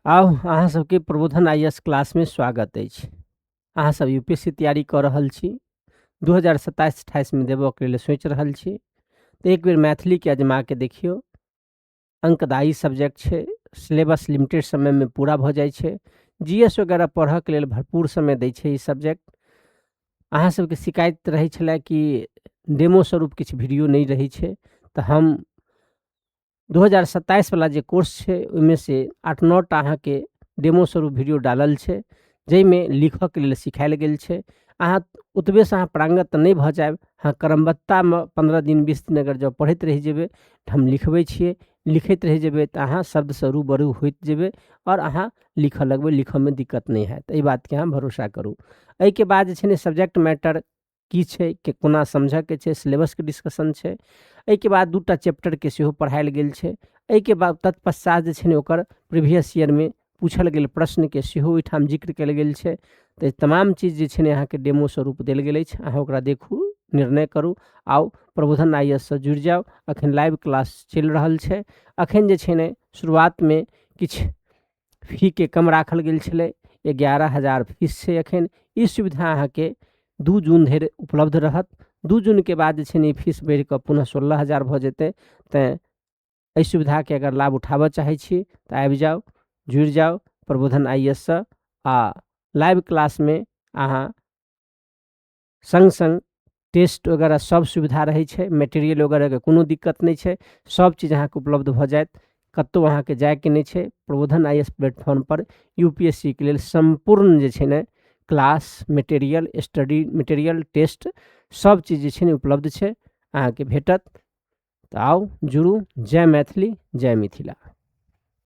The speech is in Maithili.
आउ अहाँ सबके प्रबोधन I S क्लासमे स्वागत अछि। अहाँ सब यू पी एस सी तैयारी कऽ रहल छी, 2027-28मे देबऽके लेल सोचि रहल छी, तऽ एक बेर मैथिलीके अजमाके देखियौ। अंकदायी सब्जेक्ट छै, सिलेबस लिमिटेड समयमे पूरा भऽ जाइ छै, जी एस वगैरह पढ़ऽके लेल भरपूर समय दै छै ई सब्जेक्ट। अहाँ सबके शिकायत रहै छलै कि डेमो स्वरूप किछु वीडियो नहि रहै छै, तऽ हम 2027 वला जे कोर्स छै ओहिमे से 8-9 टा अहाँके डेमो स्वरूप वीडियो डालल छै, जाहिमे लिखऽके लेल सिखायल गेल छै। अहाँ ओतबेसँ अहाँ पारंगत तऽ नहि भऽ जायब, अहाँ क्रमबद्धतामे 15 दिन 20 दिन अगर जँ पढ़ैत रहि जेबै, हम लिखबै छियै, लिखैत रहि जेबै तऽ अहाँ शब्दसँ रूबरू होइत जेबै आओर अहाँ लिखऽ लगबै, लिखऽमे दिक्कत नहि हैत, एहि बातके अहाँ भरोसा करू। एहिके बाद जे छै ने सब्जेक्ट मैटर की छै, के कोना समझऽके छै, सिलेबसके डिस्कशन छै। एहिके बाद 2टा चैप्टरके सेहो पढ़ायल गेल छै। एहिके बाद तत्पश्चात जे छै ने ओकर प्रीवियस ईयरमे पूछल गेल प्रश्नके सेहो ओहिठाम जिक्र कयल गेल छै। तऽ तमाम चीज जे छै ने अहाँके डेमो स्वरूप देल गेल अछि, अहाँ ओकरा देखू, निर्णय करू, आउ प्रबोधन I S सँ जुड़ि जाउ। अखन लाइव क्लास चलि रहल छै। अखन जे छै ने शुरुआतमे किछु फीके कम राखल गेल छलै, 11,000 फीस छै एखन। ई सुविधा अहाँके 2 जून धरि उपलब्ध रहत। 2 जूनके बाद जे छै ने ई फीस बढ़ि कऽ पुनः 16,000 भऽ जेतै। तैँ एहि सुविधाके अगर लाभ उठाबऽ चाहै छी तऽ आबि जाउ, जुड़ि जाउ प्रबोधन I S सँ आ लाइव क्लासमे अहाँ सङ्ग सङ्ग टेस्ट वगैरह सब सुविधा रहै छै, मेटेरियल वगैरहके कोनो दिक्कत नहि छै, सब चीज अहाँके उपलब्ध भऽ जायत, कतहु अहाँके जाइके नहि छै। प्रबोधन I S प्लेटफॉर्मपर यू पी एस सी के लेल सम्पूर्ण जे छै ने class, material, study material, test सब चीज जे छै ने उपलब्ध छै, अहाँके भेटत। तऽ आउ जुड़ू। जय मैथिली, जय मिथिला।